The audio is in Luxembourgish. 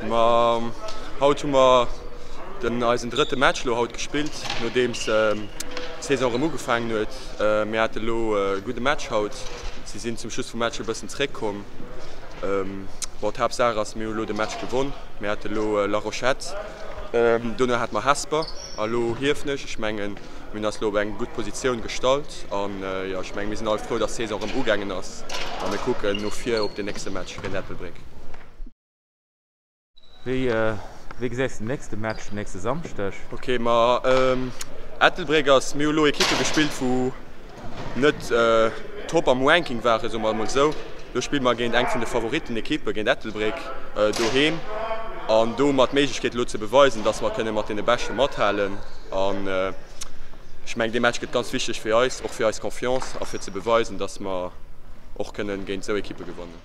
Ma haut hu mer den eisen drëtte Match elo haut gespillt, nodeems d'Saison erëm ugefaangen huet. Mir hate elo e gudde Match haut. Si sinn zum Schluss vum Match e bëssen zeréckkomm. Bon, d'Haaptsaach ass, mir hu elo de Match gewonn. Mir hate elo La Rochette, dono hate mer Hesper a lo Hiefenech. Ech mengen, mir hunn eis elo op eng gutt Positioun gestallt an jo, ech mengen, mir sinn all frou, dass d'Saison erëm ugaangen ass a mir kucken no vir op den nächste Match géint Ettelbréck. Wéi wéi gesäis de den nächste Match den nächste Samschdeg? Ok, ma Ettelbréck ass, mir hu lo Ekippe gespillt wou net top am Ranking waren, soe mer emol esou. Lo spille mer géint eng vun de Favoritten-Ekippe, géint Ettelbréck doheem an do hu mer d'Méiglechkeet elo ze beweisen, datt mer kënne mat deene Beschte mathalen an ech mengen dee Match gëtt ganz wichteg fir eis, och fir eis Confiance a fir ze beweisen, datt mer och kënnen géint esou Ekippe gewannen.